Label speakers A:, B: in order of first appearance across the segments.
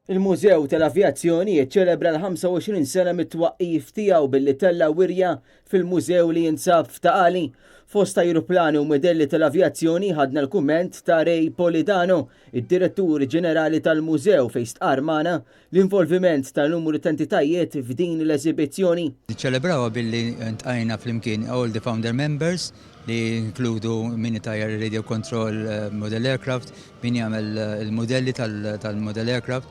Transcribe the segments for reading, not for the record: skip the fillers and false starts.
A: Il-Mużew tal-Avjazzjoni ċċelebra l-25 sena mit-twaqqif tiegħu billi tella' wirja fil-mużew li jinsab f'Ta' Qali. Fost ajruplani u mudelli tal-avjazzjoni ħadna l-kumment ta' Ray Polidano, id-Direttur Ġenerali tal-Mużew fejn stqarr magħna l-involviment ta' numru ta' entitajiet f'din l-eżibizzjoni.
B: Niċċelebrawha billi ntqajna flimkien all the founder members li jinkludu min itajjar ir-radio control model aircraft, min jagħmel il-mudelli tal-model aircraft,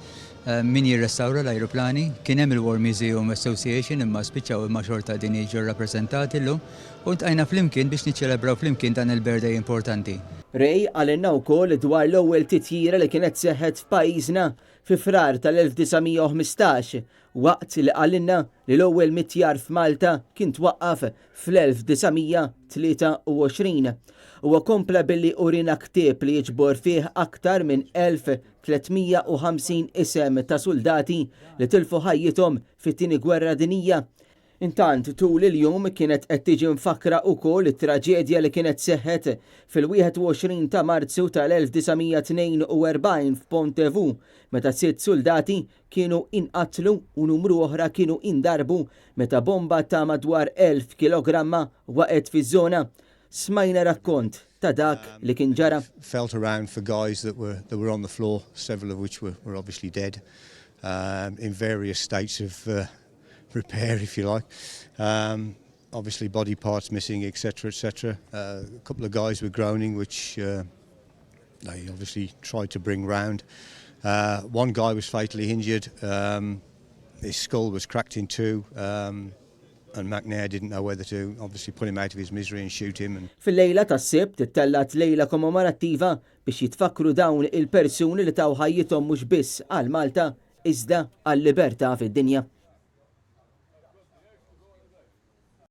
B: min jirrestawra l-ajruplani. Kien hemm il-War Museum Association imma spiċċaw imma xorta qegħdin jiġu rrappreżentati llum u ltqajna flimkien biex niċċelebraw flimkien dan il-birthday importanti.
A: Ray qalilna wkoll dwar l-ewwel titjira li kienet seħħet f'pajjiżna fi Frar tal-1915 waqt li qalilna li l-ewwel mitjar f'Malta kien twaqqaf fl-1923. Huwa kompla billi uriena ktieb li jiġbor fih aktar minn 1,350 isem ta' suldati li tilfu ħajjithom fit-Tieni Gwerra Dinjija. Intant, tul il-jum kienet qed tiġi mfakkra wkoll it-traġedja li kienet seħħet fil-21 ta' Marzu tal-1942 f'Ponte-Vu meta sitt suldati kienu inqatlu u numru oħra kienu indarbu meta bomba ta' madwar 1,000 kilogramma waqgħet fiż-żona. Smajna rakkont ta' dak li kien ġara.
C: Felt around for guys that were that were on the floor, several of which were were obviously dead, um, in various states of uh, repair, if you like. Um, obviously body parts missing, etc., etc. Uh, a couple of guys were groaning, which uh, they obviously tried to bring round. Uh, one guy was fatally injured. Um, his skull was cracked in two. Um, and McNair didn't know whether to obviously put him out of his misery and shoot him. And
A: Fil-lejla tas-Sibt ittellgħet lejla kommemorattiva biex jitfakkru dawn il-persuni li taw ħajjithom mhux biss għal Malta iżda għal-libertà fid-dinja.